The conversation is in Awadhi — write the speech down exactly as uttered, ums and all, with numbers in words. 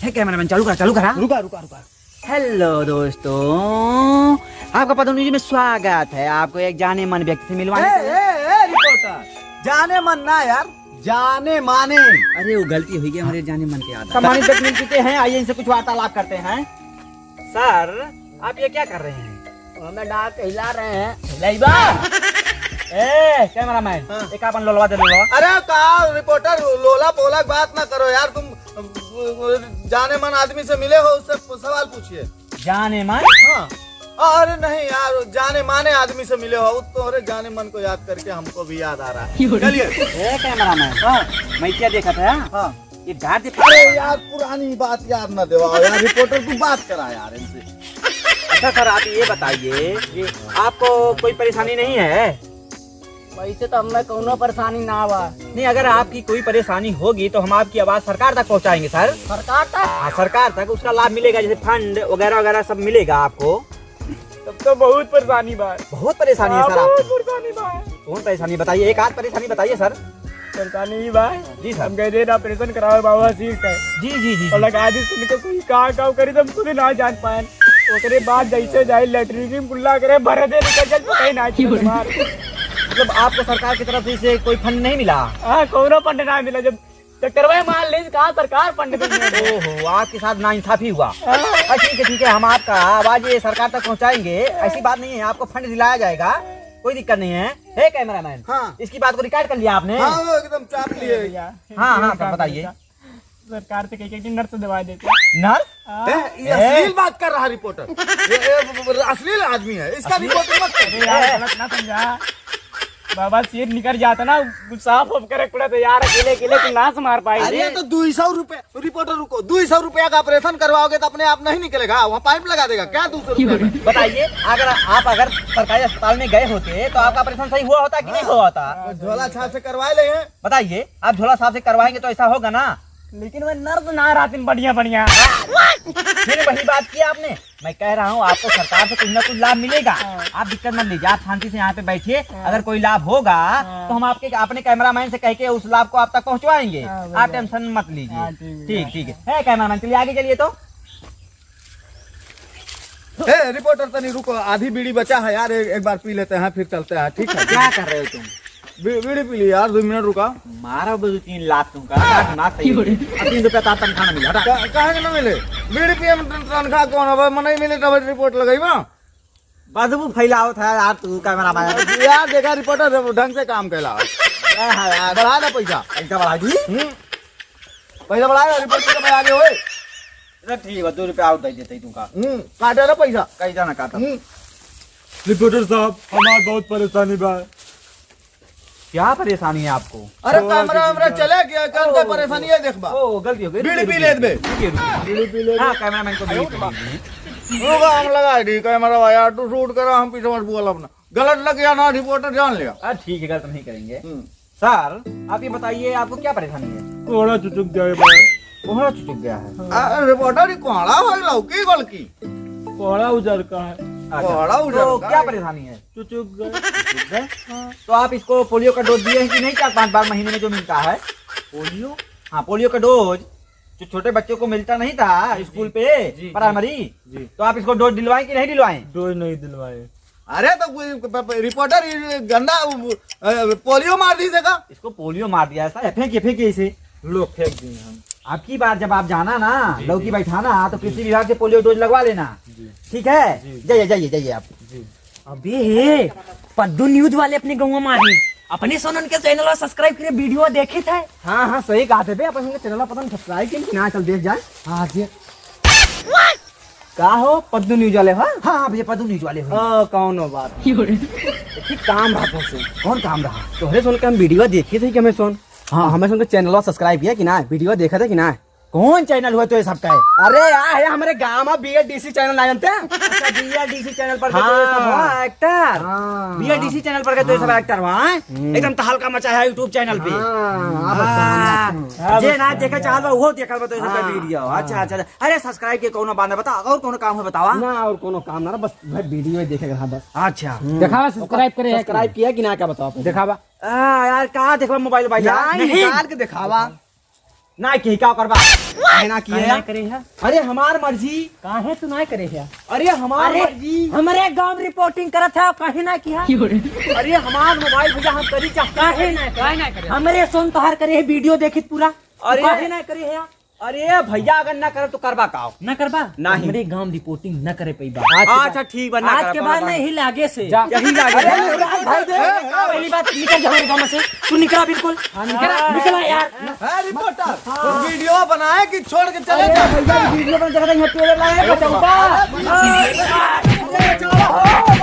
हे कैमरामैन, चालू करा, चालू करा। रुका, रुका, रुका। हेलो दोस्तों, आपका पद्दू न्यूज में स्वागत है। आपको एक जाने मन व्यक्ति से मिलवाने ए, के लिए ए, ए, रिपोर्टर, जाने मन ना यार, जाने माने। अरे, वो गलती हुई गई, हमारे जाने मन के याद। सम्मानित व्यक्ति मिल चुके हैं, आइए इनसे कुछ वार्तालाप करते हैं। सर, आप ये क्या कर रहे हैं? हमें डाक हिला रहे हैं। हिलाइबा? ए, कैमरामैन, हाँ। एक आपन लोलवा दे, लोलवा। अरे का रिपोर्टर, लोला पोला की बात ना करो यार, तुम जाने मन आदमी से मिले हो, उससे सवाल पूछिए। जाने मन? हाँ। अरे नहीं यार, जाने माने आदमी से मिले हो, तो अरे जाने मन को याद करके हमको भी याद आ रहा है। क्यों? चलिए। ए, कैमरामैन। हाँ। मैं क्या देखा था? हाँ। ये गाड़ दे। अरे यार, पुरानी बात याद ना दिलाओ यार, रिपोर्टर, तू बात करा यार इनसे। अच्छा सर, आप ये बताइए, जी। आपको कोई परेशानी नहीं है? वैसे तो हमें कौनो परेशानी ना बा। नहीं, अगर आपकी कोई परेशानी होगी तो हम आपकी आवाज सरकार तक पहुंचाएंगे सर। सरकार तक? हाँ, सरकार तक उसका लाभ मिलेगा, जैसे फंड वगैरह वगैरह सब मिलेगा आपको। तब तो बहुत परेशानी बा। बहुत परेशानी है हाँ, सर आपको? बहुत परेशानी बा। कौन परेशानी बताइए, एक आध परेशानी बताइए सर। परेशानी ही बा। जी सर। हम गए रहे ऑपरेशन करावे बाबा सिर का। जी, जी, जी, और जी। लगा दी सुन के कोई का, का करी, तो हम खुद ना जान पाए। ओकरे बाद जैसे जाए लैट्रिन में कुल्ला करे, भरे दे निकल जाए, पता ही ना चले हमार। मतलब आपको सरकार की तरफ से इसे कोई फंड नहीं मिला? हाँ, कौनो फंड ना मिला। जब चक्करवा मार ले, कहाँ सरकार फंड देंगे? ओहो, आपके साथ नाइंसाफी हुआ। हाँ। हाँ, ठीक है, ठीक है, हम आपका आवाज ये सरकार तक पहुंचाएंगे। ऐसी बात नहीं है, आपको फंड दिलाया जाएगा, कोई दिक्कत नहीं है। हे कैमरामैन, हाँ। इसकी बात को रिकॉर्ड कर लिया आपने? हाँ, वो एकदम चाप लिए। भैया, हाँ, हाँ, सर, बताइए। सरकार से कह के कि नर्स दवा देते। नर्स? हाँ। ए, ये ए। अश्लील बात कर रहा रिपोर्टर। ये, ये अश्लील आदमी है, इसका अश्लील? रिपोर्ट मत कर। अरे यार, ए। गलत ना समझा। बाबा, सीट निकल जाता ना, कुछ साफ वाफ करे पड़ा तो यार, अकेले, अकेले तो नाश मार पाए। अरे, तो दो सौ रुपए, रिपोर्टर रुको, दो सौ रुपया का ऑपरेशन करवाओगे तो अपने आप नहीं निकलेगा, वहाँ पाइप लगा देगा क्या दो सौ रुपया में? बताइए, अगर आप अगर सरकारी अस्पताल में गए होते तो आपका ऑपरेशन सही हुआ होता कि नहीं हुआ होता? हाँ, झोला छाप से करवा ले हैं। बताइए, आप झोला छाप से करवाएंगे तो ऐसा होगा ना? लेकिन वह नर्स ना रहती बढ़िया बढ़िया। फिर वही बात की आपने। मैं कह रहा हूँ, आपको सरकार से कुछ ना कुछ लाभ मिलेगा। हाँ। आप दिक्कत मत लीजिए, आप शांति से यहाँ पे बैठिए। हाँ। अगर कोई लाभ होगा, हाँ। तो हम आपके, अपने कैमरामैन से कह के उस लाभ को आप तक पहुँचवाएंगे। हाँ, भैया। आप टेंशन मत लीजिए। हाँ, ठीक है, ठीक, भैया। ठीक है। है कैमरामैन, चलिए आगे चलिए तो। ए, रिपोर्टर, तनी रुको, आधी बीड़ी बचा है यार, एक, एक बार पी लेते हैं, फिर चलते हैं, ठीक है? क्या कर रहे हो तुम? बी-, बीड़ी पी ली यार, दो मिनट रुका। मारा बे दो तीन लात तुमका, दिमाग सही है। अब तीन रुपया तार तनखा ना मिला, हटा। का-, काहे के ना मिले? बीड़ी पिए में तन-, तनखा कौन हवे? मनई मिले तब रिपोर्ट लगाई बा। बदबू फैलावत है यार तू, कैमरा मैन। यार देखा रिपोर्टर ढंग से काम कैला। हाँ यार। बढ़ा ना पैसा। पैसा बढ़ा दी? हम्म। पैसा बढ़ा, रिपोर्ट के भाई आगे होए। अरे ठीक बा, दो रुपया और दे देते तुमका। हम्म, काटे ना पैसा। कैसा ना काटा? हम्म। रिपोर्टर साहब, हमार बहुत परेशानी बा। क्या परेशानी है आपको? अरे ओ, कैमरा वैमरा चले क्या? कौन का ओ, परेशानी है, देख बा। ओ, गलती हो गई। बीड़ी पी लेत बे। रुकिए, रुकिए। बीड़ी पी लेत बे। हाँ, कैमरामैन को बीड़ी पी लेत बे। रुका, हम लगा दी कैमरा भाई, यार तू शूट करा, हम पीछे मत बोल अपना। गलत लग गया ना, रिपोर्टर जान लिया। अरे ठीक है, गलत नहीं करेंगे। हम्म। सर, आप ये बताइए, आपको क्या परेशानी है? कोहड़ा चुचुक गया है भाई। कोहड़ा चुचुक गया है? हाँ। अरे रिपोर्टर, ये कोहड़ा है, लौकी गोलकी? कोहड़ा उजर का है। अच्छा, कोहड़ा उजर तो का क्या है। परेशानी है? चुचुक गए। चुचुक गए? हाँ। तो आप इसको पोलियो का डोज दिए हैं कि नहीं, चार पांच बार महीने में जो मिलता है? पोलियो? हाँ, पोलियो का डोज जो छोटे बच्चों को मिलता नहीं था जी, स्कूल जी, पे, जी, जी। प्राइमरी, जी। तो आप इसको डोज दिलवाएं कि नहीं दिलवाएं? डोज नहीं दिलवाए। अरे तो कोई प-, प-, रिपोर्टर ये गंदा, अ, पोलियो मार दी इसका। इसको पोलियो मार दिया है सर, फेंकिए, फेंकिए इसे। लो, फेंक दिए हम। अब की बार जब आप जाना ना, जी, लौकी जी। बैठाना, तो जी। कृषि विभाग से पोलियो डोज लगवा लेना। जी। ठीक है? जी। जाइए, जाइए, जाइए आप। जी। अबे हे, पद्दू न्यूज वाले अपने गौवा में आ गए। अपने सोनन के चैनल सब्सक्राइब करे, वीडियो देखे थे। हाँ, हाँ, सही कहा थे बे, अपन के चैनल अपन सब्सक्राइब किए कि ना, चल देख जाए। हाँ जी। का हो, पद्दू न्यूज वाले हो? हाँ, हाँ भैया, पद्दू न्यूज वाले हो। हाँ, कौनो बात। एक काम रहा तुमसे। कौन काम रहा? तोहरे सोन के हम वीडियो देखे थे कि हमें सोन। हाँ। हमें सोन के चैनल सब्सक्राइब किया कि ना, वीडियो देखा था कि ना? कौन चैनल हुआ तो ये सब का है? अरे यार, ये हमारे गांव में B L D C channel ना जानते हैं? अच्छा, B L D C channel पर के तो ये सब हाँ। हुआ, एक्टर। हाँ। B L D C channel पर के तो ये सब हाँ। एक्टर हुआ, हैं? हम्म। एकदम तहलका मचा है YouTube चैनल पे। हाँ, हाँ, बस हाँ। समझ में आता है। जे ना देखे चाहत बा, वो देखल बा तो ये सब का हाँ। वीडियो। हाँ। अच्छा, अच्छा। अरे सब्सक्राइब के कौनो बात ना, बता, और कौनो काम है बतावा? ना, और कौनो काम ना, बस भाई वीडियो देखे के रहा बस। अच्छा। हम्म। देखावा, सब्सक्राइब करे है कि सब्सक्राइब नहीं? किया कि ना, क्या बताओ पहले? देखावा। आ, यार, का देखबा मोबाइल, मोबाइल? यार, नहीं। निकाल के देखावा। ना, के का करबा? काहे ना किया? काहे ना करे है? अरे हमार मर्जी। काहे तू ना करे है? अरे हमार अरे, मर्जी। हमरे गांव reporting करत है, काहे ना किया? अरे हमार मोबाइल भैया, हम करी चाह। काहे ना करे? काहे ना करे? हमरे सुन तोहार करे है, video देखित पूरा। अरे काहे ना करे है? अरे भैया, अगर ना करब तो करबा का? ना करबा? नहीं। हमरे गांव reporting ना करे पइबा। अच्छा, ठीक बा, ना आज करब, के बाद ना। नहीं लागे से। जा। यही लागे। अरे, भाई दे। पहली बात, निकल जा हमरे गांव में से। तू निकला बिल्कुल। हाँ, निकला। निकला यार। है reporter, तो video बनाए कि छोड़ के चले अरे जाए? भैया, video बना, देखा था, यहाँ पेड़ लाए, बचाऊंगा। अरे, बचाओ।